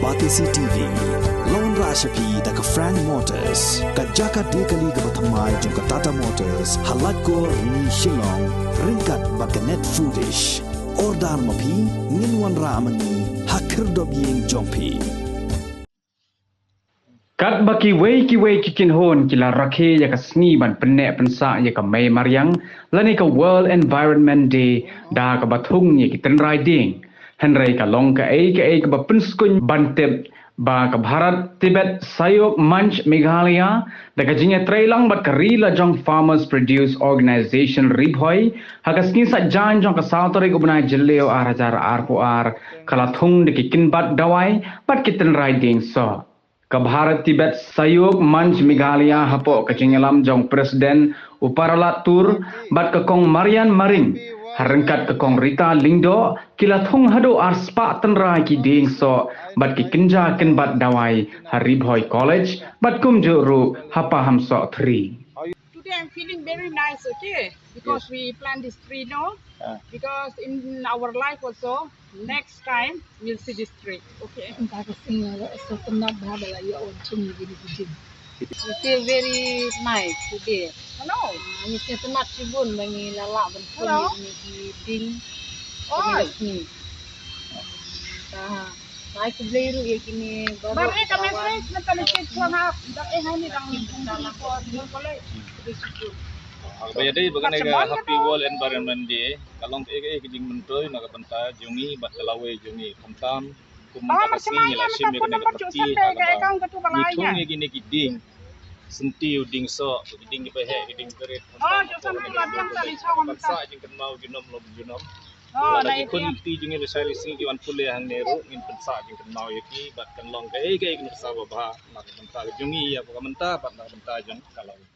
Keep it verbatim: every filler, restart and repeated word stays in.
R T C T V. Long ra sha phi da ka Frank Motors, ka jaka de kali kaba thymmai jong ka Tata Motors, ha Laitkor Rni Shillong, ryngkat bad ka Net Foodish. Order ma phi, ngin wanrah ma ngi ha khyrdop ïing jong phi. Katba kiwei kiwei ki kynhun ki la rakhe ïa ka sngi ban pynneh pynsah ïa ka Mei Mariang lane ka World Environment Day da kaba thung ïa ki tynrai dieng. Hynrei ka long kaei kaei kaba pynskhem ban tip ba ka Bharat Tibet Sahyog Manch Meghalaya da ka jingïatreilang bad ka Ri Lajong Farmers Produce Organization Ri Bhoi ha ka sngi Saitjaiñ jong ka saw tarik u bnai Jylliew ar hajar arphew ar ka la thung da ki kynbat dawai bad ki tynrai dieng soh. Ka Bharat Tibet Sahyog Manch Meghalaya hapoh ka jingïalam jong u President u Paralat Tur bad ka Kong Marian Maring ha ryngkat ka Kong Rita Lyngdoh ki la thung haduh ar spah tynrai ki dieng soh bad ki kynja kynbat dawai ha Ri Bhoi College bad kumjuh ruh ha Pahamsoh Three. Today I'm feeling very nice, okay? Because we plant this tree, no? Because in our life also, next time we'll see this tree, okay? Ka ka sing la so kynnoh ba ba la ïa on chung ïa ki ki jing. We feel very nice today. Hello. Ngi sngewtynnat shibun ba ngi la lah ban sngewthuh ïa ki ding. Oi. Ngi. Ai khublei ruh ïa kine baroh. Ba eh ka message na ka message ko na da eh hani dang ko ni ko le. Ba ïadei ba kane ka Happy World Environment Day ka long kaei kaei ka jingmyntoi na ka bynta jong ngi bad ka lawei jong ngi khamtam kum ka sngi ngi la shim ïa kane ka party ha kaba ngi thung ïa kine ki dieng. Senti u dieng soh, ki dieng kiba heh, ki dieng barit. Pynsah jingkynmaw junom lem junom. Lada ki khun ki jong ngi lashai lasing ki wan pule hangne ruh ngin pynsah jingkynmaw ïa ki bad kan long kaei kaei ka nuksa babha na ka bynta ka jong ngi ïa ka mynta bad na ka bynta jong ka lawei.